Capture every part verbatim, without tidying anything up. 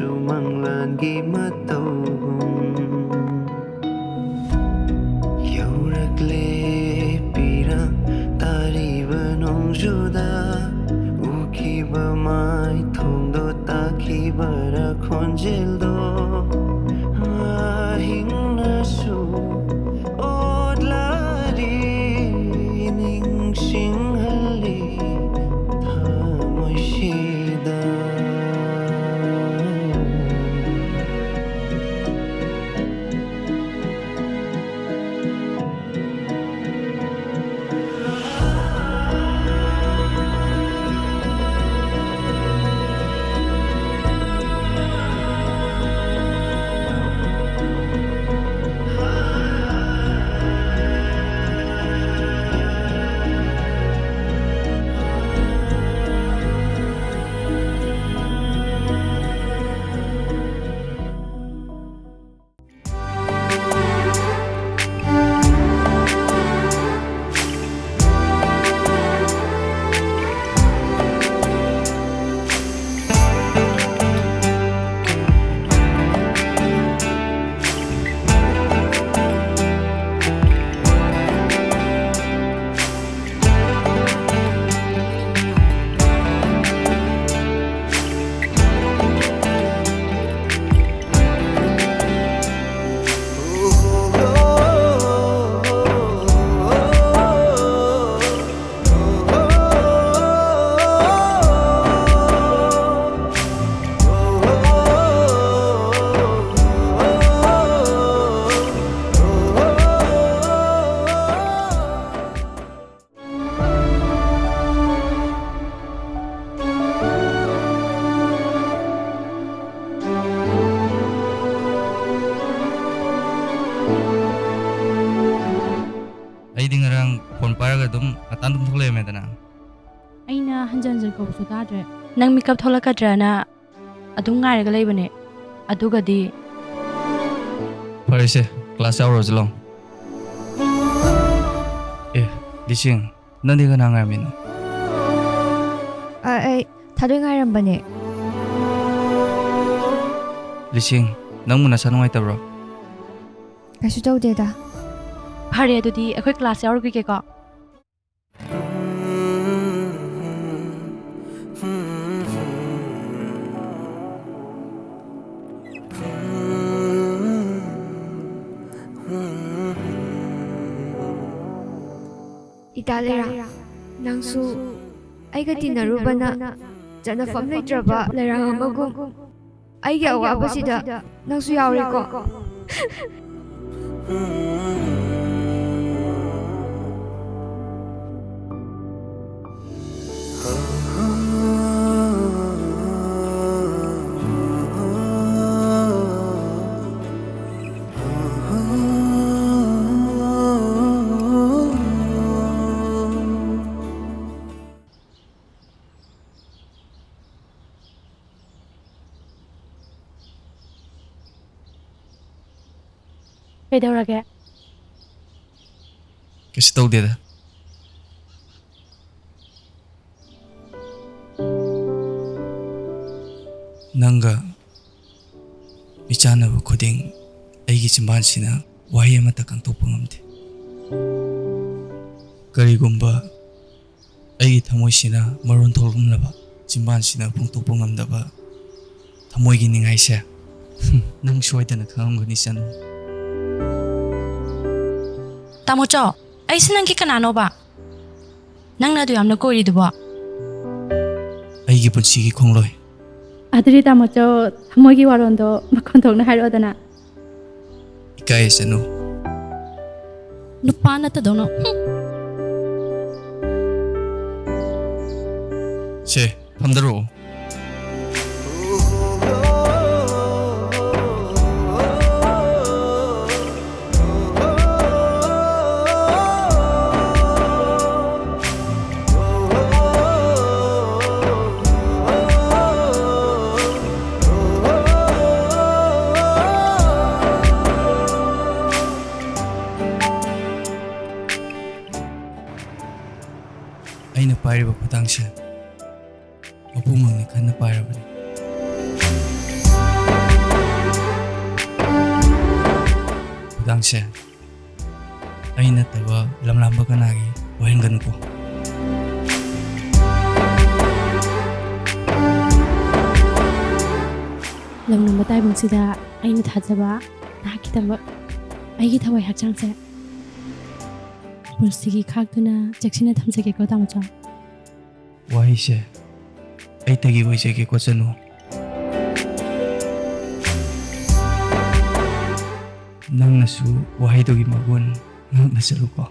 ꯃꯪꯂꯥꯟꯒꯤ ꯃꯇꯧꯒꯨꯝ ꯌꯧꯔꯛꯂꯦ ꯄꯤꯔꯥꯡ ꯇꯥꯔꯤꯕ ꯅꯣꯡꯖꯨꯗ ꯎꯈꯤꯕ ꯃꯥꯏꯊꯣꯡꯗꯣ ꯇꯥꯈꯤꯕꯔ ꯈꯣꯟꯖꯦꯜꯗꯣ ꯑꯍꯤꯡꯅꯁꯨ ꯑꯣꯠꯂꯔꯤ ꯅꯤꯡꯁꯤꯡꯍꯜꯂꯤ ꯊꯃꯣꯏꯁꯤꯗ꯫ ꯑꯩꯗꯤ ꯉꯔꯥꯡ ꯐꯣꯟ ꯄꯥꯏꯔꯒ ꯑꯗꯨꯝ ꯉꯟꯇꯥꯅ ꯇꯨꯝꯊꯣꯛ ꯂꯩꯔꯝꯃꯦꯗꯅ꯫ ꯑꯩꯅ ꯍꯟꯖꯟ ꯍꯟꯖꯟ ꯀꯧꯕꯁꯨ ꯇꯥꯗ꯭ꯔꯦ꯫ ꯅꯪ ꯃꯤꯀꯞ ꯊꯣꯛꯂꯛꯀꯗ꯭ꯔꯅ ꯑꯗꯨꯝ ꯉꯥꯏꯔꯒ ꯂꯩꯕꯅꯦ꯫ ꯑꯗꯨꯒꯗꯤ ꯐꯔꯦꯁꯦ, ꯀ꯭ꯂꯥꯁ ꯌꯥꯎꯔꯨꯔꯁꯤ ꯂꯥꯎ꯫ ꯑꯦ, ꯂꯤꯁꯤꯡ, ꯅꯪꯗꯤ ꯀꯅꯥ ꯉꯥꯏꯔꯝꯃꯤꯅꯣ? ꯑ, ꯑꯩ ꯊꯥꯗꯣꯏ ꯉꯥꯏꯔꯝꯕꯅꯦ꯫ ꯂꯤꯁꯤꯡ, ꯅꯪꯕꯨ ꯅꯁꯥ ꯅꯨꯡꯉꯥꯏꯇꯕ꯭ꯔꯣ? ꯀꯩꯁꯨ ꯇꯧꯗꯦꯗ꯫ ꯐꯔꯦ, ꯑꯗꯨꯗꯤ ꯑꯩꯈꯣꯏ ꯀ꯭ꯂꯥꯁ ꯌꯥꯎꯔꯨꯈꯤꯒꯦꯀꯣ꯫ ꯏꯇꯥ ꯂꯩꯔꯥꯡ, ꯅꯪꯁꯨ ꯑꯩꯒ ꯇꯤꯟꯅꯔꯨꯕꯅ ꯆꯠꯅꯐꯝ ꯂꯩꯇ꯭ꯔꯕ ꯂꯩꯔꯥꯡ ꯑꯃꯒꯨꯝ꯫ ꯑꯩꯒꯤ ꯑꯋꯥꯕꯁꯤꯗ ꯅꯪꯁꯨ ꯌꯥꯎꯔꯦꯀꯣ꯫ ꯀꯩꯗꯧꯔꯒꯦ? ꯀꯩꯁꯨ ꯇꯧꯗꯦꯗ꯫ ꯅꯪꯒ ꯃꯤꯆꯥꯟꯅꯕ ꯈꯨꯗꯤꯡ ꯑꯩꯒꯤ ꯆꯤꯝꯕꯥꯟꯁꯤꯅ ꯋꯥꯍꯩ ꯑꯃꯠꯇ ꯀꯥꯡꯊꯣꯛꯄ ꯉꯝꯗꯦ꯫ ꯀꯔꯤꯒꯨꯝꯕ ꯑꯩꯒꯤ ꯊꯃꯣꯏꯁꯤꯅ ꯃꯔꯣꯟ ꯊꯣꯛꯂꯝꯂꯕ, ꯆꯤꯝꯕꯥꯟꯁꯤꯅ ꯐꯣꯡꯗꯣꯛꯄ ꯉꯝꯗꯕ ꯊꯃꯣꯏꯒꯤ ꯅꯤꯡꯉꯥꯏꯁꯦ, ꯍꯨꯝ, ꯅꯪ ꯁꯣꯏꯗꯅ ꯈꯪꯉꯝꯒꯅꯤ, ꯆꯅꯨ꯫ ꯇꯥꯃꯣ ꯆꯥꯎ, ꯑꯩꯁꯦ ꯅꯪꯒꯤ ꯀꯅꯥꯅꯣꯕ? ꯅꯪꯅ ꯑꯗꯨ ꯌꯥꯝꯅ ꯀꯣꯏꯔꯤꯗꯨꯕꯣ? ꯑꯩꯒꯤ ꯄꯨꯟꯁꯤꯒꯤ ꯈꯣꯡꯂꯣꯏ꯫ ꯑꯗꯨꯗꯤ ꯇꯥꯃꯣ ꯆꯥꯎ, ꯊꯃꯣꯏꯒꯤ ꯋꯥꯔꯣꯜꯗꯣ ꯃꯈꯣꯟ ꯊꯣꯛꯅ ꯍꯥꯏꯔꯛꯑꯣꯗꯅ꯫ ꯏꯀꯥꯏ ꯆꯅꯨ꯫ ꯅꯨꯄꯥ ꯅꯠꯇꯗꯧꯅ꯫ ꯍꯨꯝ꯫ ꯁꯦ, ꯐꯝꯗꯔꯛꯑꯣ꯫ ꯑꯩꯅ ꯄꯥꯏꯔꯤꯕ ꯈꯨꯗꯥꯡꯁꯦ ꯃꯄꯨꯝꯃꯛꯅꯤ ꯈꯟꯅ ꯄꯥꯏꯔꯕꯅꯤ꯫ ꯁꯦ, ꯑꯩ ꯅꯠꯇꯕ ꯂꯝꯂꯥꯝꯕ ꯀꯅꯥꯒꯤ ꯑꯣꯏꯍꯟꯒꯅꯨꯀꯣ꯫ ꯂꯝꯂꯝꯕ ꯇꯥꯏꯕꯪꯁꯤꯗ ꯑꯩꯅ ꯊꯥꯖꯕ ꯅꯍꯥꯛꯀꯤꯗꯃꯛ ꯑꯩꯒꯤ ꯊꯋꯥꯏ ꯍꯛꯆꯥꯡꯁꯦ ꯄꯨꯟꯁꯤꯒꯤ ꯈꯥꯛꯇꯨꯅ ꯆꯦꯛꯁꯤꯟꯅ ꯊꯝꯖꯒꯦꯀꯣ, ꯇꯥꯃꯣꯆꯥ꯫ ꯋꯥꯍꯩꯁꯦ ꯑꯩꯇꯒꯤ ꯑꯣꯏꯖꯒꯦꯀꯣ, ꯆꯅꯨ꯫ ꯅꯪꯅꯁꯨ ꯋꯥꯍꯩꯗꯨꯒꯤ ꯃꯒꯨꯟ ꯉꯥꯛꯅ ꯆꯠꯂꯨꯀꯣ꯫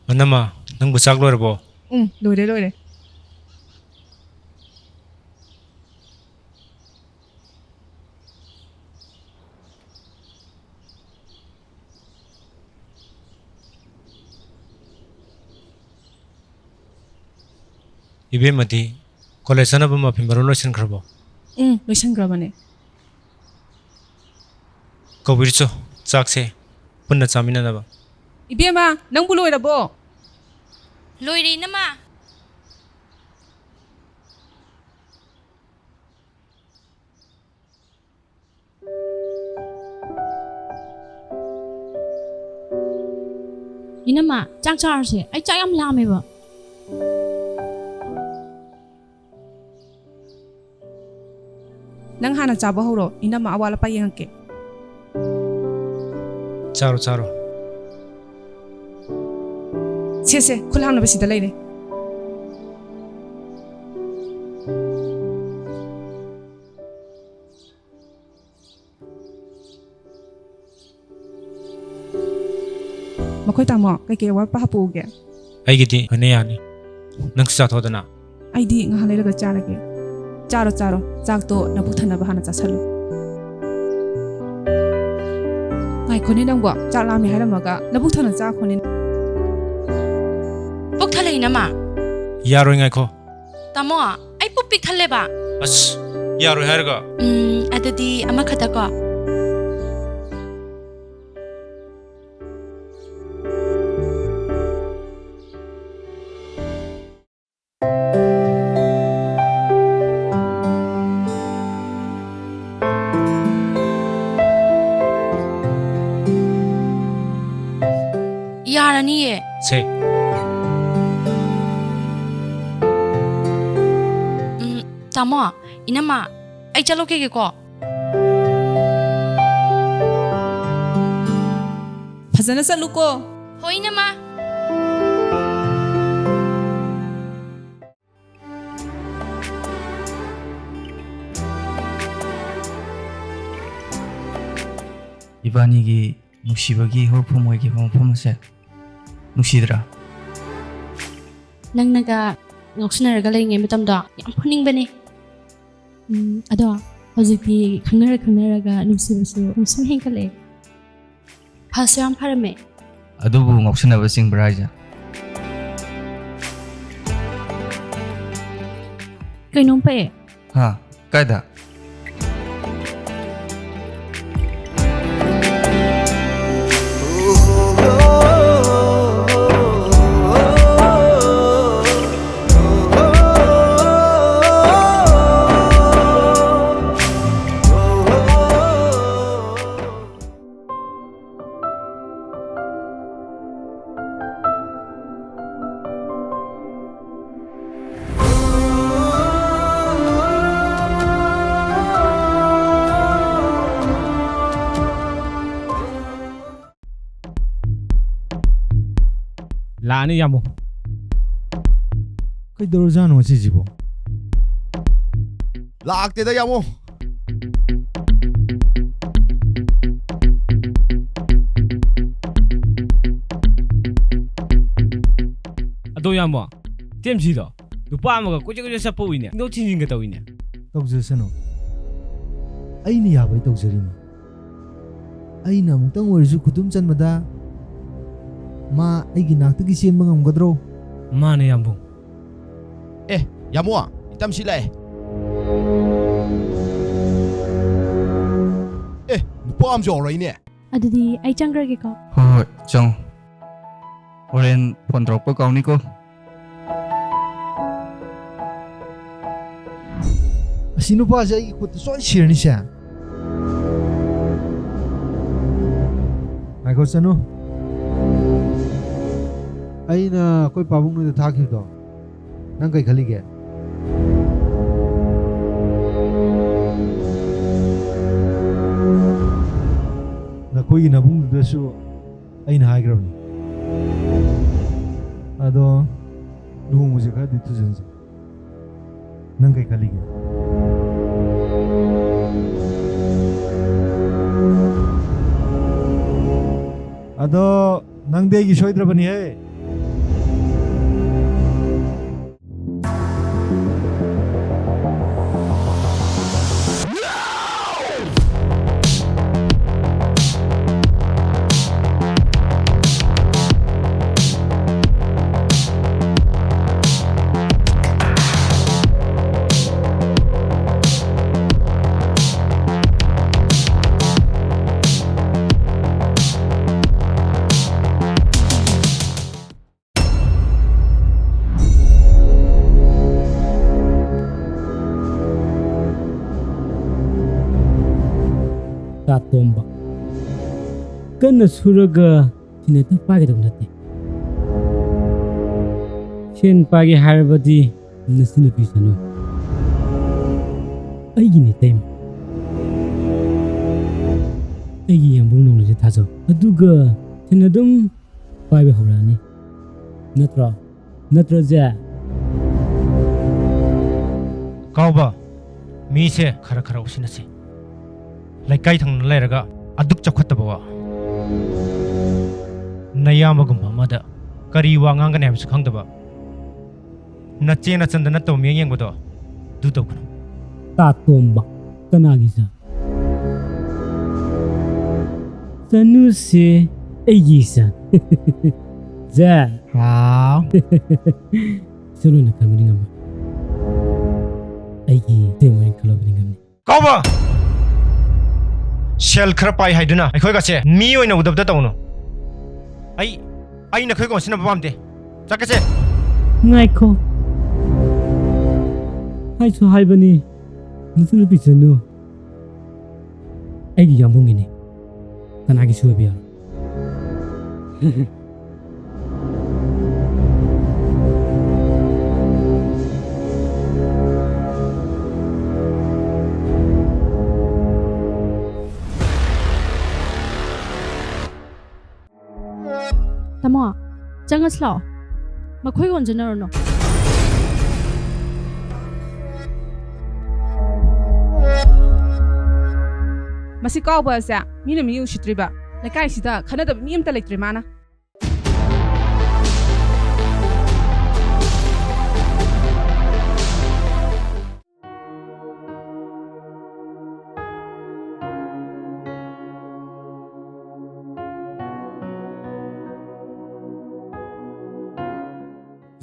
ꯃꯅꯝꯃ, ꯅꯪꯕꯨ ꯆꯥꯛ ꯂꯣꯏꯔꯕꯣ? ꯎꯝ, ꯂꯣꯏꯔꯦ, ꯂꯣꯏꯔꯦ꯫ ꯏꯕꯦꯝꯃꯗꯤ ꯀꯣꯂꯦꯖ ꯆꯠꯅꯕ ꯃꯐꯤ ꯃꯔꯣꯜ ꯂꯣꯏꯁꯤꯟꯈ꯭ꯔꯕꯣ? ꯎꯝ, ꯂꯣꯏꯁꯤꯟꯈ꯭ꯔꯕꯅꯦ꯫ ꯀꯧꯕꯤꯔꯨꯆꯣ, ꯆꯥꯛꯁꯦ ꯄꯨꯟꯅ ꯆꯥꯃꯤꯟꯅꯅꯕ꯫ ꯏꯕꯦꯝꯃ, ꯅꯪꯕꯨ ꯂꯣꯏꯔꯕꯣ? ꯂꯣꯏꯔꯦ, ꯏꯅꯝꯃ꯫ ꯏꯅꯝꯃ, ꯆꯥꯛ ꯆꯥꯔꯁꯦ꯫ ꯑꯩ ꯆꯥꯛ ꯌꯥꯝ ꯂꯥꯝꯃꯦꯕ꯫ ꯅꯪ ꯍꯥꯟꯅ ꯆꯥꯕ ꯍꯧꯔꯣ, ꯏꯅꯝꯃ ꯑꯋꯥꯠ ꯑꯄꯥ ꯌꯦꯡꯉꯛꯀꯦ꯫ ꯆꯥꯔꯣ, ꯆꯥꯔꯣ꯫ ꯁꯦ, ꯁꯦ, ꯈꯨꯠ ꯍꯥꯝꯅꯕ ꯁꯤꯗ ꯂꯩꯔꯦ꯫ ꯃꯈꯣꯏ ꯇꯥꯃꯣ, ꯀꯩꯀꯩ ꯑꯋꯥꯠꯄ ꯍꯥꯞꯄꯛꯎꯒꯦ? ꯑꯩꯒꯤꯗꯤ ꯂꯣꯏꯅ ꯌꯥꯅꯤ꯫ ꯅꯪꯁꯨ ꯆꯥꯊꯣꯛꯑꯗꯅ꯫ ꯑꯩꯗꯤ ꯉꯥꯏꯍꯥꯛ ꯂꯩꯔꯒ ꯆꯥꯔꯒꯦ꯫ ꯆꯥꯔꯣ, ꯆꯥꯔꯣ꯫ ꯆꯥꯛꯇꯣ ꯅꯕꯨꯛ ꯊꯟꯅꯕ ꯍꯥꯟꯅ ꯆꯥꯁꯜꯂꯨ꯫ ꯉꯥꯏꯈꯣꯅꯦ ꯅꯪꯕꯣ, ꯆꯥꯛ ꯂꯥꯝꯃꯦ ꯍꯥꯏꯔꯝꯃꯒ ꯅꯕꯨꯛ ꯊꯟꯅ ꯆꯥꯈꯣꯅꯦ꯫ ꯄꯨꯛ ꯊꯜꯂꯦ, ꯏꯅꯝꯃ꯫ ꯌꯥꯔꯣꯏ, ꯉꯥꯏꯈꯣ꯫ ꯇꯥꯃꯣ, ꯑꯩ ꯄꯨꯛ ꯄꯤꯛ ꯊꯜꯂꯦꯕ꯫ ꯑꯁ, ꯌꯥꯔꯣꯏ ꯍꯥꯏꯔꯒ? ꯎꯝ, ꯑꯗꯨꯗꯤ ꯑꯃꯈꯛꯇ ꯀꯣ꯫ ꯌꯥꯔꯅꯤꯌꯦ꯫ ꯁꯦ꯫ ꯎꯝ, ꯇꯥꯃꯣ, ꯏꯅꯝꯃ, ꯑꯩ ꯆꯠꯂꯨꯈꯤꯒꯦꯀꯣ꯫ ꯐꯖꯅ ꯆꯠꯂꯨꯀꯣ꯫ ꯍꯣꯏ, ꯏꯅꯝꯃ꯫ ꯏꯕꯥꯅꯤꯒꯤ ꯅꯨꯡꯁꯤꯕꯒꯤ ꯍꯧꯔꯛꯐꯝ ꯑꯣꯏꯈꯤꯕ ꯃꯐꯝ ꯑꯁꯦ ꯅꯨꯡꯁꯤꯗ꯭ꯔꯥ? ꯅꯪꯅꯒ ꯉꯥꯎꯁꯤꯟꯅꯔꯒ ꯂꯩꯔꯤꯉꯩ ꯃꯇꯝꯗꯣ ꯌꯥꯝ ꯐꯨꯅꯤꯡꯕꯅꯦ꯫ ꯎꯝ, ꯑꯗꯣ ꯍꯧꯖꯤꯛꯇꯤ ꯈꯪꯅꯔ ꯈꯪꯅꯔꯒ ꯅꯨꯡꯁꯤꯕꯁꯨ ꯁꯨꯝ ꯁꯨꯝ ꯍꯦꯟꯒꯠꯂꯛꯑꯦ꯫ ꯐꯁꯨ ꯌꯥꯝ ꯐꯔꯝꯃꯦ꯫ ꯑꯗꯨꯕꯨ ꯉꯥꯎꯁꯤꯟꯅꯕ ꯆꯤꯡꯕ꯭ꯔꯥ ꯍꯥꯏꯁꯦ? ꯀꯩꯅꯣꯝ ꯄꯛꯑꯦ꯫ ꯍꯥ? ꯀꯥꯏꯗ? ꯂꯥꯛꯑꯅꯤ, ꯌꯥꯝꯕꯨꯡ꯫ ꯀꯩꯗꯧꯔꯖꯥꯠꯅꯣ ꯉꯁꯤꯁꯤꯕꯣ? ꯂꯥꯛꯇꯦꯗ, ꯌꯥꯝꯕꯨꯡ꯫ ꯑꯗꯣ, ꯌꯥꯝꯕꯨꯡ, ꯇꯦꯝꯁꯤꯗꯣ ꯅꯨꯄꯥ ꯑꯃꯒ ꯀꯣꯏꯆꯠ ꯀꯣꯏꯆꯠ ꯆꯠꯄ ꯎꯏꯅꯦ, ꯊꯤꯟꯗꯣꯛ ꯊꯤꯟꯖꯤꯟꯒ ꯇꯧꯏꯅꯦ꯫ ꯇꯧꯖꯁꯅꯨ, ꯑꯩꯅ ꯌꯥꯕꯩ ꯇꯧꯖꯔꯤꯅꯤ꯫ ꯑꯩꯅ ꯑꯃꯨꯛꯇꯪ ꯑꯣꯏꯔꯁꯨ ꯈꯨꯗꯨꯝ ꯆꯟꯕꯗ ꯃꯥ ꯑꯩꯒꯤ ꯅꯥꯛꯇꯒꯤ ꯆꯦꯟꯕ ꯉꯝꯒꯗ꯭ꯔꯣ? ꯃꯥꯅꯦ, ꯌꯥꯝꯕꯨꯡ꯫ ꯑꯦ, ꯌꯥꯃꯣ, ꯏꯇꯝꯁꯤ ꯂꯥꯛꯑꯦ꯫ ꯑꯦ, ꯅꯨꯄꯥ ꯑꯃꯁꯨ ꯌꯥꯎꯔꯛꯏꯅꯦ꯫ ꯑꯗꯨꯗꯤ ꯑꯩ ꯆꯪꯈ꯭ꯔꯒꯦꯀꯣ꯫ ꯍꯣꯏ, ꯍꯣꯏ, ꯆꯪꯉꯣ꯫ ꯍꯣꯔꯦꯟ ꯐꯣꯟ ꯇꯧꯔꯛꯄ ꯀꯥꯎꯅꯤꯀꯣ꯫ ꯑꯁꯤ ꯅꯨꯄꯥꯁꯦ ꯑꯩꯒꯤ ꯈꯨꯠꯇ ꯁꯣꯏ ꯁꯤꯔꯅꯤꯁꯦ꯫ ꯉꯥꯏꯈꯣ, ꯆꯅꯨ꯫ ꯑꯩꯅ ꯑꯩꯈꯣꯏ ꯄꯥꯕꯨꯡ ꯅꯣꯏꯗ ꯊꯥꯈꯤꯕꯗꯣ, ꯅꯪ ꯀꯩ ꯈꯜꯂꯤꯒꯦ? ꯅꯈꯣꯏꯒꯤ ꯅꯕꯨꯡꯗꯨꯗꯁꯨ ꯑꯩꯅ ꯍꯥꯏꯈ꯭ꯔꯕꯅꯤ꯫ ꯑꯗꯣ ꯂꯨꯍꯣꯡꯕꯁꯦ ꯈꯔꯗꯤ ꯊꯨꯖꯤꯟꯁꯦ꯫ ꯅꯪ ꯀꯩ ꯈꯜꯂꯤꯒꯦ? ꯑꯗꯣ ꯅꯪꯗꯤ ꯑꯩꯒꯤ ꯁꯣꯏꯗ꯭ꯔꯕꯅꯤꯍꯦ꯫ ꯇꯥꯇꯣꯝꯕ, ꯀꯟꯅ ꯁꯨꯔꯒ ꯁꯤꯅ ꯍꯦꯛꯇ ꯄꯥꯏꯒꯗꯕ ꯅꯠꯇꯦ꯫ ꯁꯦꯟ ꯄꯥꯏꯒꯦ ꯍꯥꯏꯔꯕꯗꯤ ꯅꯆꯟꯅꯨꯄꯤ ꯁꯅꯨ ꯑꯩꯒꯤꯅꯤ ꯏꯇꯩꯃ꯫ ꯑꯩꯒꯤ ꯌꯥꯝꯕꯨꯡ ꯅꯣꯡꯂꯩꯁꯦ ꯊꯥꯖꯧ꯫ ꯑꯗꯨꯒ ꯁꯦꯟ ꯑꯗꯨꯝ ꯄꯥꯏꯕ ꯍꯧꯔꯛꯑꯅꯤ꯫ ꯅꯠꯇ꯭ꯔꯣ? ꯅꯠꯇ꯭ꯔꯣ, ꯖꯦ? ꯀꯥꯎꯕ, ꯃꯤꯁꯦ ꯈꯔ ꯈꯔ ꯎꯁꯤꯟꯅꯁꯤ꯫ ꯂꯩꯀꯥꯏ ꯊꯪꯅꯅ ꯂꯩꯔꯒ ꯑꯗꯨꯛ ꯆꯥꯎꯈꯠꯇꯕ ꯋꯥ꯫ ꯅꯌꯥꯝꯕꯒꯨꯝꯕ ꯑꯃꯗ ꯀꯔꯤ ꯋꯥ ꯉꯥꯡꯒꯅꯤ ꯍꯥꯏꯕꯁꯨ ꯈꯪꯗꯕ꯫ ꯅꯆꯦ ꯅꯆꯟꯗ ꯅꯠꯇꯕ ꯃꯤꯠꯌꯦꯡ ꯌꯦꯡꯕꯗꯣ ꯑꯗꯨ ꯇꯧꯒꯅꯨ꯫ ꯇꯥꯇꯣꯝꯕ, ꯀꯅꯥꯒꯤ ꯏꯆꯥ? ꯆꯅꯨꯁꯦ ꯑꯩꯒꯤ ꯏꯆꯥ꯫ ꯖꯦ꯫ ꯍꯥꯎ꯫ ꯏꯆꯜ ꯑꯣꯏꯅ ꯈꯟꯕꯗꯤ ꯉꯝꯃꯣꯏ꯫ ꯑꯩꯒꯤ ꯏꯇꯩꯃ ꯑꯣꯏꯅ ꯈꯜꯂꯕꯅꯤ ꯉꯝꯅꯤ꯫ ꯀꯥꯎꯕ! ꯁꯦꯜ ꯈꯔ ꯄꯥꯏ ꯍꯥꯏꯗꯨꯅ ꯑꯩꯈꯣꯏꯒꯁꯦ ꯃꯤ ꯑꯣꯏꯅ ꯎꯗꯕꯗ ꯇꯧꯅꯨ꯫ ꯑꯩ, ꯑꯩ ꯅꯈꯣꯏꯒ ꯉꯥꯎꯁꯤꯟꯅꯕ ꯄꯥꯝꯗꯦ꯫ ꯆꯠꯀꯁꯦ꯫ ꯉꯥꯏꯈꯣ꯫ ꯍꯥꯏꯁꯨ ꯍꯥꯏꯕꯅꯤ, ꯅꯆꯟꯅꯨꯄꯤ ꯆꯅꯨ꯫ ꯑꯩꯒꯤ ꯌꯥꯝꯕꯨꯡꯒꯤꯅꯤ꯫ ꯀꯅꯥꯒꯤꯁꯨ ꯑꯣꯏꯕ ꯌꯥꯔꯣꯏ꯫ ꯇꯥꯃꯣ, ꯆꯪꯉꯁꯤ ꯂꯥꯛꯑꯣ꯫ ꯃꯈꯣꯏ ꯑꯣꯟꯁꯤꯟꯅꯔꯨꯅꯨ꯫ ꯃꯁꯤ ꯀꯥꯎꯕ ꯑꯁꯦ ꯃꯤꯅ ꯃꯤ ꯎꯁꯤꯠꯇ꯭ꯔꯤꯕ꯫ ꯂꯩꯀꯥꯏꯁꯤꯗ ꯈꯟꯅꯗꯕ ꯃꯤ ꯑꯝꯇ ꯂꯩꯇ꯭ꯔꯦ ꯃꯥꯅ꯫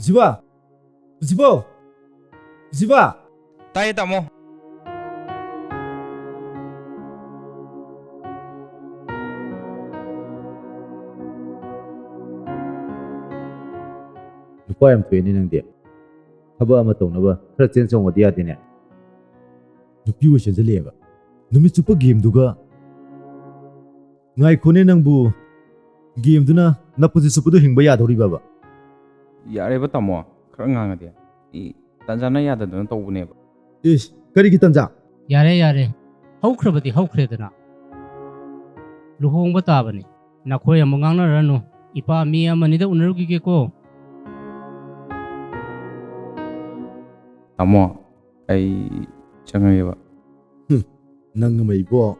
ꯖꯤꯕꯥ! ꯖꯤꯕꯥ! ꯖꯤꯕꯥ! ꯇꯥꯏꯌꯦ, ꯇꯥꯃꯣ꯫ ꯅꯨꯄꯥ ꯌꯥꯝ ꯊꯣꯛꯑꯦꯅꯦ ꯅꯪꯗꯤ꯫ ꯊꯕꯛ ꯑꯃ ꯇꯧꯅꯕ ꯈꯔ ꯆꯦꯟ ꯆꯣꯡꯉꯗꯤ ꯌꯥꯗꯦꯅꯦ꯫ ꯅꯨꯄꯤ ꯑꯣꯏ ꯆꯦꯟꯁꯤꯜꯂꯛꯑꯦꯕ꯫ ꯅꯨꯃꯤꯠ ꯆꯨꯞꯄ ꯒꯦꯝꯗꯨꯒ꯫ ꯉꯥꯏꯈꯣꯅꯦ ꯅꯪꯕꯨ, ꯒꯦꯝꯗꯨꯅ ꯅꯄꯨꯟꯁꯤ ꯆꯨꯞꯄꯗꯣ ꯍꯤꯡꯕ ꯌꯥꯗꯧꯔꯤꯕꯕ? ꯌꯥꯔꯦꯕ ꯇꯥꯃꯣ, ꯈꯔ ꯉꯥꯡꯉꯗꯤ꯫ ꯑꯩ ꯇꯟꯖꯥꯅ ꯌꯥꯗꯗꯅ ꯇꯧꯕꯅꯦꯕ꯫ ꯏꯁ, ꯀꯔꯤꯒꯤ ꯇꯟꯖꯥ? ꯌꯥꯔꯦ, ꯌꯥꯔꯦ꯫ ꯍꯧꯈ꯭ꯔꯕꯗꯤ ꯍꯧꯈ꯭ꯔꯦꯗꯅ꯫ ꯂꯨꯍꯣꯡꯕ ꯇꯥꯕꯅꯤ꯫ ꯅꯈꯣꯏ ꯑꯃꯨꯛ ꯉꯥꯡꯅꯔꯅꯨ꯫ ꯏꯄꯥ ꯃꯤ ꯑꯃꯅꯤꯗ ꯎꯅꯔꯨꯈꯤꯒꯦꯀꯣ꯫ ꯇꯥꯃꯣ, ꯑꯩ ꯆꯪꯉꯒꯦꯕ꯫ ꯍꯨꯝ, ꯅꯪ ꯑꯃ ꯏꯕꯣ꯫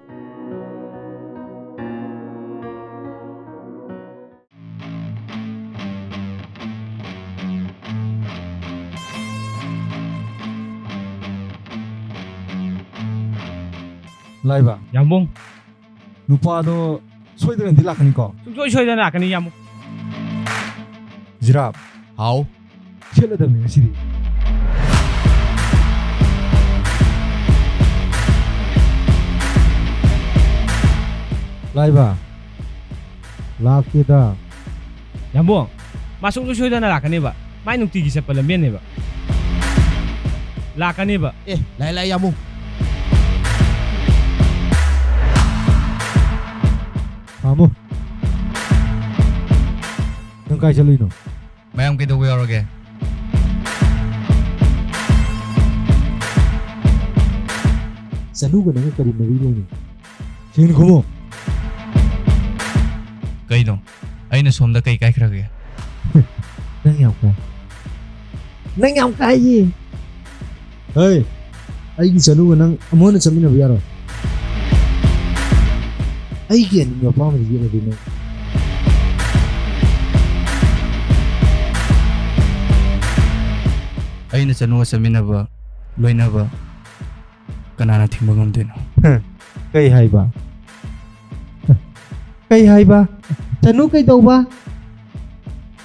ꯂꯥꯏꯕ꯫ ꯌꯥꯝꯕꯨꯡ꯫ ꯅꯨꯄꯥꯗꯣ ꯁꯣꯏꯗꯅꯗꯤ ꯂꯥꯛꯀꯅꯤꯀꯣ? ꯁꯨꯡꯁꯣꯏ ꯁꯣꯏꯗꯅ ꯂꯥꯛꯀꯅꯤ, ꯌꯥꯝꯕꯨꯡ꯫ ꯖꯤꯔꯥꯞ꯫ ꯍꯥꯎ꯫ ꯁꯦꯠꯂꯗꯕꯅꯤ ꯉꯁꯤꯗꯤ꯫ ꯂꯥꯏꯕ, ꯂꯥꯛꯇꯦꯗ꯫ ꯌꯥꯝꯕꯨꯡ, ꯃꯥ ꯁꯨꯡꯁꯣꯏ ꯁꯣꯏꯗꯅ ꯂꯥꯛꯀꯅꯦꯕ꯫ ꯃꯥꯏ ꯅꯨꯡꯇꯤꯒꯤ ꯆꯠꯄ ꯂꯝꯕꯦꯟꯅꯦꯕ꯫ ꯂꯥꯛꯀꯅꯦꯕ꯫ ꯑꯦ, ꯂꯥꯛꯑꯦ, ꯂꯥꯛꯑꯦ, ꯌꯥꯝꯕꯨꯡ꯫ ꯈꯥꯝꯃꯨ꯫ ꯅꯪ ꯀꯥꯏ ꯆꯠꯂꯨꯏꯅꯣ? ꯃꯌꯥꯝ ꯀꯩꯗꯧꯕ ꯌꯥꯎꯔꯒꯦ? ꯆꯅꯨꯒ ꯅꯪꯒ ꯀꯔꯤ ꯃꯔꯤ ꯂꯩꯅꯩ? ꯁꯦꯡꯅ ꯈꯨꯝꯃꯣ꯫ ꯀꯩꯅꯣ? ꯑꯩꯅ ꯁꯣꯝꯗ ꯀꯩ ꯀꯥꯏꯈ꯭ꯔꯒꯦ? ꯅꯪ ꯌꯥꯝ ꯀꯥꯏ꯫ ꯅꯪ ꯌꯥꯝ ꯀꯥꯏꯌꯦ꯫ ꯍꯩ, ꯑꯩꯒꯤ ꯆꯅꯨꯒ ꯅꯪ ꯑꯃꯨꯛ ꯍꯟꯅ ꯆꯠꯃꯤꯟꯅꯕ ꯌꯥꯔꯣꯏ꯫ ꯑꯩꯒꯤ ꯑꯅꯤꯡꯕ ꯑꯄꯥꯝꯕꯗ ꯌꯦꯠꯂꯗꯤ ꯅꯪ꯫ ꯑꯩꯅ ꯆꯅꯨꯒ ꯆꯠꯃꯤꯟꯅꯕ, ꯂꯣꯏꯅꯕ ꯀꯅꯥꯅ ꯊꯤꯡꯕ ꯉꯝꯗꯣꯏꯅꯣ? ꯀꯩ ꯍꯥꯏꯕ? ꯀꯩ ꯍꯥꯏꯕ? ꯆꯅꯨ ꯀꯩꯗꯧꯕ?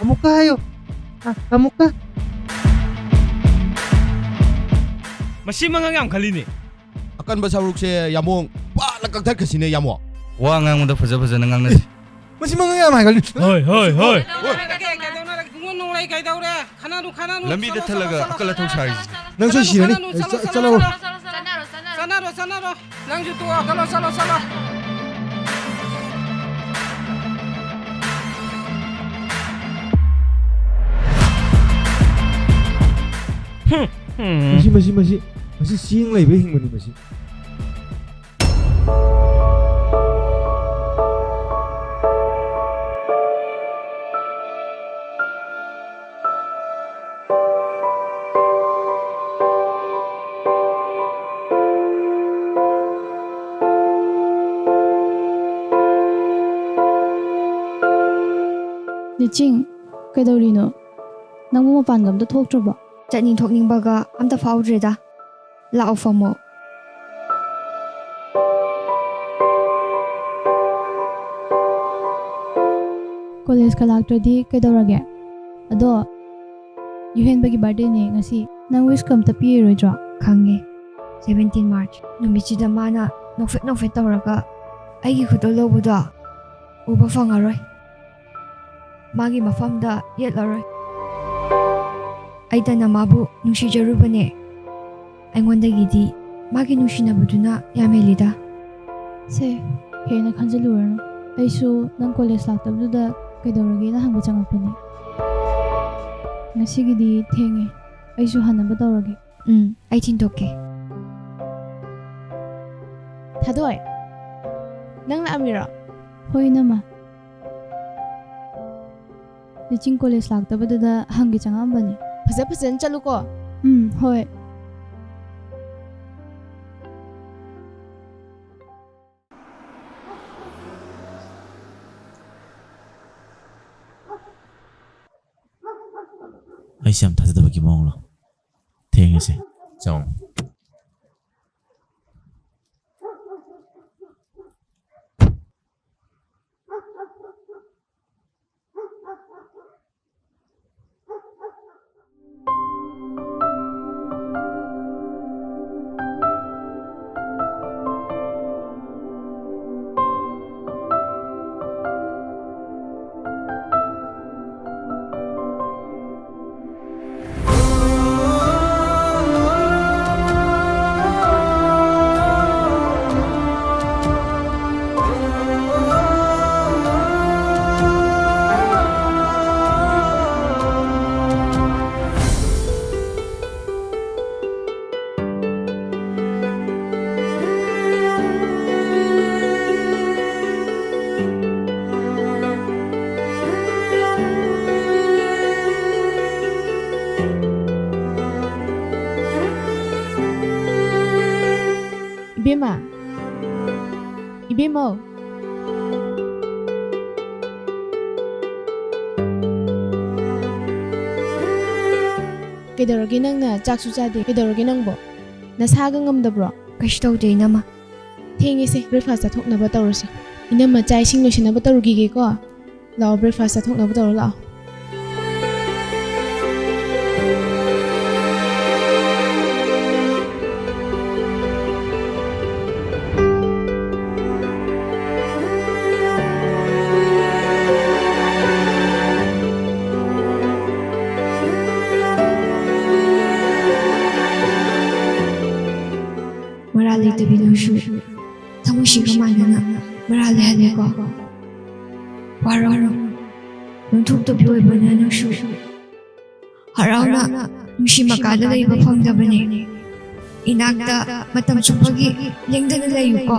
ꯑꯃꯨꯛꯀ ꯍꯥꯏꯌꯣ꯫ ꯑ, ꯑꯃꯨꯛꯀ꯫ ꯃꯁꯤ ꯃꯉꯛ ꯌꯥꯝ ꯈꯜꯂꯤꯅꯦ꯫ ꯑꯀꯟꯕ ꯁꯔꯨꯛꯁꯦ ꯌꯥꯝꯕꯨꯡ ꯄꯥꯅ ꯀꯛꯊꯠꯈ꯭ꯔꯁꯤꯅꯦ, ꯌꯥꯝꯕꯨꯡ꯫ ꯋꯥ ꯉꯥꯡꯕꯗ ꯐꯖ ꯐꯖꯅ ꯉꯥꯡꯅꯁꯤ꯫ ꯃꯁꯤ ꯃꯉꯛ ꯌꯥꯝ ꯍꯥꯏꯒꯠꯂꯤ꯫ ꯍꯣꯏ, ꯍꯣꯏ, ꯍꯣꯏ꯫ ꯀꯩꯗꯧꯅꯔꯒꯦ? ꯏꯕꯨꯡꯉꯣ ꯅꯣꯡꯂꯩ ꯀꯩꯗꯧꯔꯦ? ꯈꯠꯅꯅꯨ, ꯈꯠꯅꯅꯨ꯫ ꯂꯝꯕꯤꯗ ꯆꯠꯂꯣ, ꯊꯠꯂꯒ ꯆꯠꯂꯣ, ꯑꯀꯜ ꯑꯊꯧ ꯆꯠꯂꯣ, ꯁꯥꯔꯤꯁꯤ꯫ ꯆꯠꯂꯣ, ꯅꯪꯁꯨ ꯆꯠꯂꯣ, ꯁꯤꯔꯅꯤ꯫ ꯈꯠꯅꯅꯨ, ꯑꯦ, ꯆꯠꯂꯣ, ꯆꯠ-, ꯆꯠꯂꯣ, ꯆꯠꯂꯣ꯫ ꯆꯠꯂꯣ꯫ ꯆꯠꯅꯔꯣ, ꯆꯠꯅꯔꯣ꯫ ꯅꯪꯁꯨ ꯇꯣꯛꯑꯣ, ꯆꯠꯂꯣ, ꯆꯠꯂꯣ, ꯆꯠꯂꯣ꯫ ꯍꯨꯝ, ꯍꯨꯝ꯫ ꯃꯁꯤ, ꯃꯁꯤ, ꯃꯁꯤ, ꯃꯁꯤ ꯆꯦꯡ ꯂꯩꯕ ꯍꯤꯡꯕꯅꯤ ꯃꯁꯤ꯫ ꯂꯤꯆꯤꯡ, ꯀꯩꯗꯧꯔꯤꯅꯣ? ꯅꯪꯕꯨ ꯃꯄꯥꯟꯒ ꯑꯝꯇ ꯊꯣꯛꯇ꯭ꯔꯕꯣ? ꯆꯠꯅꯤꯡ ꯊꯣꯛꯅꯤꯡꯕꯒ ꯑꯝꯇ ꯐꯥꯎꯗ꯭ꯔꯦꯗ꯫ ꯂꯥꯛꯑꯣ, ꯐꯝꯃꯣ꯫ ꯀꯣꯂꯦꯖꯀ ꯂꯥꯛꯇ꯭ꯔꯗꯤ ꯀꯩꯗꯧꯔꯒꯦ? ꯑꯗꯣ, ꯌꯨꯍꯦꯟꯕꯒꯤ birthdayꯅꯦ ꯉꯁꯤ꯫ ꯅꯪ wishꯀ ꯑꯝꯇ ꯄꯤꯔꯔꯣꯏꯗ꯭ꯔꯣ? ꯈꯪꯉꯦ꯫ Seventeen March ꯅꯨꯃꯤꯠꯁꯤꯗ ꯃꯥꯅ ꯅꯣꯛꯐꯦꯠ ꯅꯣꯛꯐꯦꯠ ꯇꯧꯔꯒ ꯑꯩꯒꯤ ꯈꯨꯗꯣꯜ ꯂꯧꯕꯗꯣ ꯎꯕ ꯐꯪꯉꯔꯣꯏ꯫ ꯃꯥꯒꯤ ꯃꯐꯝꯗ ꯌꯦꯠꯂꯔꯣꯏ꯫ ꯑꯩꯇꯅ ꯃꯥꯕꯨ ꯅꯨꯡꯁꯤꯖꯔꯨꯕꯅꯦ꯫ ꯑꯩꯉꯣꯟꯗꯒꯤꯗꯤ ꯃꯥꯒꯤ ꯅꯨꯡꯁꯤꯅꯕꯗꯨꯅ ꯌꯥꯝ ꯍꯦꯜꯂꯤꯗ꯫ ꯁꯦ, ꯍꯦꯟꯅ ꯈꯟꯖꯤꯜꯂꯨꯔꯅꯨ꯫ ꯑꯩꯁꯨ ꯅꯪ ꯀꯣꯂꯦꯖ ꯂꯥꯛꯇꯕꯗꯨꯗ ꯀꯩꯗꯧꯔꯒꯦꯅ ꯍꯪꯕ ꯆꯪꯉꯛꯄꯅꯦ꯫ ꯉꯁꯤꯒꯤꯗꯤ ꯊꯦꯡꯉꯦ꯫ ꯑꯩꯁꯨ ꯍꯟꯅꯕ ꯇꯧꯔꯒꯦ꯫ ꯎꯝ, ꯑꯩ ꯊꯤꯟꯗꯣꯛꯀꯦ꯫ ꯊꯥꯗꯣꯏ, ꯅꯪ ꯂꯥꯛꯑꯝꯃꯤꯔꯣ? ꯍꯣꯏ, ꯏꯅꯝꯃ꯫ ꯂꯤꯆꯤꯡ ꯀꯣꯂꯦꯖ ꯂꯥꯛꯇꯕꯗꯨꯗ ꯍꯪꯒꯦ ꯆꯪꯉꯛꯑꯝꯕꯅꯦ꯫ ꯐꯖ ꯐꯖꯅ ꯆꯠꯂꯨꯀꯣ꯫ ꯎꯝ, ꯍꯣꯏ꯫ ꯑꯩꯁꯦ ꯌꯥꯝ ꯊꯥꯖꯗꯕꯒꯤ ꯃꯑꯣꯡꯂꯣ? ꯊꯦꯡꯉꯁꯦ꯫ ꯆꯥꯎ꯫ ꯏꯕꯦꯝꯃ, ꯏꯕꯦꯝꯃꯧ꯫ ꯀꯩꯗꯧꯔꯒꯦ ꯅꯪꯅ ꯆꯥꯛꯁꯨ ꯆꯥꯗꯦ? ꯀꯩꯗꯧꯔꯒꯦ ꯅꯪꯕꯣ? ꯅꯁꯥꯒ ꯉꯝꯗꯕ꯭ꯔꯣ? ꯀꯩꯁꯨ ꯇꯧꯗꯦ, ꯏꯅꯝꯃ꯫ ꯊꯦꯡꯉꯦꯁꯦ, breakfast ꯆꯥꯊꯣꯛꯅꯕ ꯇꯧꯔꯁꯤ꯫ ꯏꯅꯝꯃ ꯆꯥꯛ ꯏꯁꯤꯡ ꯂꯣꯏꯁꯤꯟꯅꯕ ꯇꯧꯔꯨꯈꯤꯒꯦꯀꯣ꯫ ꯂꯥꯛꯑꯣ, breakfast ꯆꯥꯊꯣꯛꯅꯕ ꯇꯧꯔꯣ, ꯂꯥꯛꯑꯣ꯫ ꯂꯩꯇꯕꯤ ꯅꯪꯁꯨ ꯊꯃꯣꯏꯁꯤꯒ ꯃꯥꯟꯅꯅ ꯃꯔꯥ ꯂꯩꯍꯜꯂꯦꯀꯣ꯫ ꯋꯥꯔꯧꯔꯣ, ꯅꯣꯟꯊꯣꯛꯇꯕꯤ ꯑꯣꯏꯕꯅ ꯅꯪꯁꯨ꯫ ꯍꯔꯥꯎꯅ ꯅꯨꯡꯁꯤ ꯃꯀꯥꯗ ꯂꯩꯕ ꯐꯪꯗꯕꯅꯦ꯫ ꯏꯅꯥꯛꯇ ꯃꯇꯝ ꯆꯨꯞꯄꯒꯤ ꯂꯦꯡꯗꯅ ꯂꯩꯌꯨꯀꯣ꯫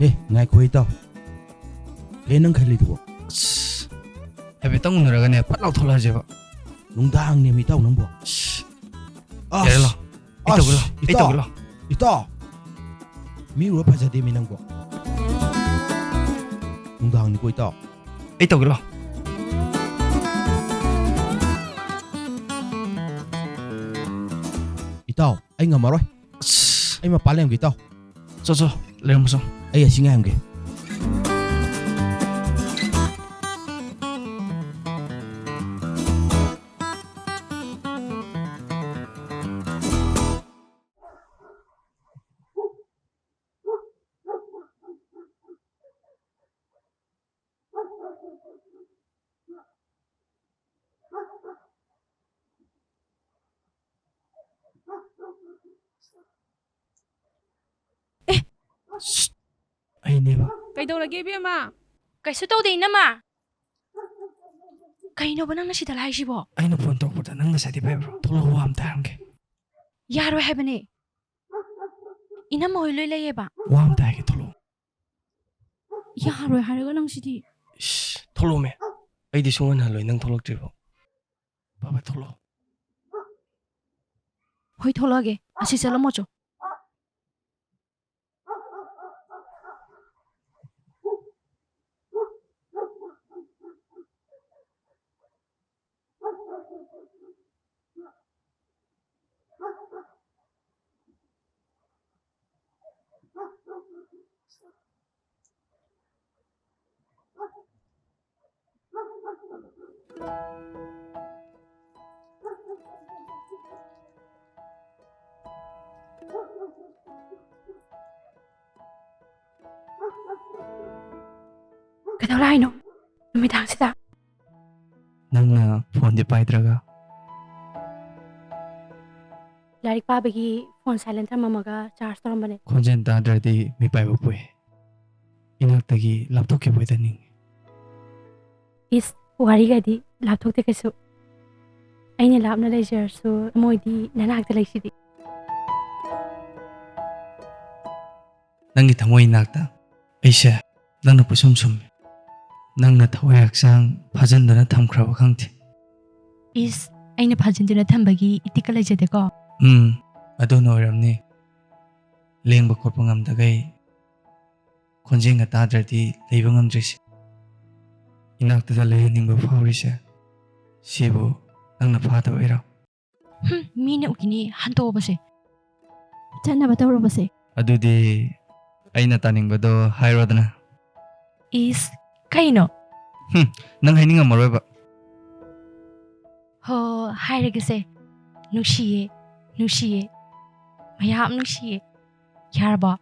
ꯑꯦ, ꯉꯥꯏꯈꯣ ꯏꯇꯥꯎ꯫ ꯀꯩ ꯅꯪ ꯈꯜꯂꯤꯗꯨꯕꯣ? ꯑꯁ, ꯍꯥꯏꯐꯦꯠꯇꯪ ꯎꯅꯔꯒꯅꯦ, ꯐꯠ ꯂꯥꯎ ꯊꯣꯛꯂꯛꯑꯁꯦꯕ꯫ ꯅꯨꯡꯗꯥꯡꯅꯦꯃꯤ ꯏꯇꯥꯎ ꯅꯪꯕꯣ꯫ ꯑꯁ, ꯑꯁ, ꯌꯥꯔꯦ ꯂꯥꯎ꯫ ꯑꯩ ꯇꯧꯒꯦ ꯑꯁ, ꯂꯥꯎ꯫ ꯑꯩ ꯏꯇꯥꯎ, ꯇꯧꯒꯦ ꯂꯥꯎ꯫ ꯏꯇꯥꯎ꯫ ꯃꯤ ꯎꯔ ꯐꯖꯗꯦꯃꯤ ꯅꯪꯕꯣ꯫ ꯅꯨꯡꯗꯥꯡꯅꯤꯀꯣ ꯏꯇꯥꯎ꯫ ꯑꯩ ꯇꯧꯒꯦ ꯂꯥꯎ꯫ ꯏꯇꯥꯎ, ꯑꯩ ꯉꯝꯃꯔꯣꯏ꯫ ꯑꯁ꯫ ꯑꯩ ꯃꯄꯥꯟ ꯂꯩꯔꯝꯒꯦ, ꯏꯇꯥꯎ꯫ ꯆꯣ, ꯆꯣ, ꯂꯩꯔꯝꯃꯣ ꯆꯣ꯫ ꯑꯩ ꯑꯁꯤ ꯉꯥꯏꯔꯝꯒꯦ꯫ ꯑꯦ! ꯁꯤꯠ! ꯑꯩꯅꯦꯕ꯫ ꯀꯩꯗꯧꯔꯒꯦ, ꯏꯕꯦꯝꯃ? ꯀꯩꯁꯨ ꯇꯧꯗꯦ, ꯏꯅꯝꯃ꯫ ꯀꯩꯅꯣꯕ ꯅꯪꯅ ꯁꯤꯗ ꯂꯥꯛꯏꯁꯤꯕꯣ? ꯑꯩꯅ ꯐꯣꯟ ꯇꯧꯔꯛꯄꯗ ꯅꯪ ꯉꯁꯥꯏꯗꯤ ꯄꯥꯏꯕ꯭ꯔꯣ? ꯊꯣꯛꯂꯛꯑꯣ, ꯋꯥ ꯑꯝꯇ ꯍꯥꯏꯔꯝꯒꯦ꯫ ꯌꯥꯔꯣꯏ ꯍꯥꯏꯕꯅꯦ꯫ ꯏꯅꯝꯃ ꯍꯣꯏ ꯂꯣꯏ ꯂꯩꯌꯦꯕ꯫ ꯋꯥ ꯑꯝꯇ ꯍꯥꯏꯒꯦ, ꯊꯣꯛꯂꯛꯑꯣ꯫ ꯌꯥꯔꯣꯏ ꯍꯥꯏꯔꯒ ꯅꯪ ꯁꯤꯗꯤ꯫ ꯏꯁ, ꯊꯣꯛꯂꯛꯑꯣꯃꯦ꯫ ꯑꯩꯗꯤ ꯁꯨꯡꯍꯟ ꯍꯜꯂꯣꯏ ꯅꯪ ꯊꯣꯛꯂꯛꯇ꯭ꯔꯤꯐꯥꯎ꯫ ꯕꯥꯕꯥ, ꯊꯣꯛꯂꯛꯑꯣ꯫ ꯍꯣꯏ, ꯊꯣꯛꯂꯛꯑꯒꯦ꯫ ꯑꯁꯤ ꯆꯠꯂꯝꯃꯣ ꯆꯣ꯫ ꯀꯩꯗꯧꯔꯦ ꯍꯥꯏꯅꯣ ꯅꯨꯃꯤꯗꯥꯡꯁꯤꯗ? ꯅꯪꯅ ꯐꯣꯟꯗꯤ ꯄꯥꯏꯗ꯭ꯔꯒ꯫ ꯂꯥꯏꯔꯤꯛ ꯄꯥꯕꯒꯤ ꯐꯣꯟ silent ꯊꯝꯃꯝꯃꯒ charge ꯇꯧꯔꯝꯕꯅꯦ꯫ ꯈꯣꯟꯖꯦꯜ ꯇꯥꯗ꯭ꯔꯗꯤ ꯃꯤꯄꯥꯏꯕ ꯄꯣꯛꯏ꯫ ꯏꯅꯥꯛꯇꯒꯤ ꯂꯥꯞꯊꯣꯛꯈꯤꯕ ꯑꯣꯏꯗ ꯅꯤꯡꯏ꯫ ꯏꯁ, ꯋꯥꯔꯤꯒꯗꯤ ꯂꯥꯞꯊꯣꯛꯇꯦ ꯀꯩꯁꯨ꯫ ꯑꯩꯅ ꯂꯥꯞꯅ ꯂꯩꯖꯔꯁꯨ ꯊꯃꯣꯏꯗꯤ ꯅꯅꯥꯛꯇ ꯂꯩꯁꯤꯗꯤ꯫ ꯅꯪꯒꯤ ꯊꯃꯣꯏ ꯏꯅꯥꯛꯇ ꯑꯩꯁꯦ ꯅꯪꯅ ꯄꯨꯁꯨꯝ ꯁꯨꯝꯃꯤ꯫ ꯅꯪꯅ ꯊꯋꯥꯏ ꯍꯛꯆꯥꯡ ꯐꯥꯖꯤꯟꯗꯨꯅ ꯊꯝꯈ꯭ꯔꯕ ꯈꯪꯗꯦ꯫ ꯏꯁ, ꯑꯩꯅ ꯐꯥꯖꯤꯟꯗꯨꯅ ꯊꯝꯕꯒꯤ ꯏꯇꯤꯛꯀ ꯂꯩꯖꯗꯦꯀꯣ꯫ ꯎꯝ, ꯑꯗꯨꯅ ꯑꯣꯏꯔꯝꯅꯤ꯫ ꯂꯦꯡꯕ ꯈꯣꯠꯄ ꯉꯝꯗꯈꯩ, ꯈꯣꯟꯖꯦꯜꯒ ꯇꯥꯗ꯭ꯔꯗꯤ ꯂꯩꯕ ꯉꯝꯗ꯭ꯔꯤꯁꯦ꯫ ꯏꯅꯥꯛꯇꯗ ꯂꯩꯍꯟꯅꯤꯡꯕ ꯐꯥꯎꯔꯤꯁꯦ, ꯁꯤꯕꯨ ꯅꯪꯅ ꯐꯥꯗꯕꯩꯔꯣ? ꯍꯨꯝ, ꯃꯤꯅ ꯎꯈꯤꯅꯤ, ꯍꯟꯇꯣꯛꯑꯕꯁꯦ꯫ ꯆꯠꯅꯕ ꯇꯧꯔꯕꯁꯦ꯫ ꯑꯗꯨꯗꯤ ꯑꯩꯅ ꯇꯥꯅꯤꯡꯕꯗꯣ ꯍꯥꯏꯔꯣꯗꯅ꯫ ꯏꯁ, ꯀꯩꯅꯣ? ꯍꯨꯝ, ꯅꯪ ꯍꯥꯏꯅꯤꯡꯉꯝꯃꯔꯣꯏꯕ꯫ ꯍꯣ, ꯍꯥꯏꯔꯒꯦꯁꯦ꯫ ꯅꯨꯡꯁꯤꯌꯦ, ꯅꯨꯡꯁꯤꯌꯦ, ꯃꯌꯥꯝ ꯅꯨꯡꯁꯤꯌꯦ꯫ ꯌꯥꯔꯕꯣ?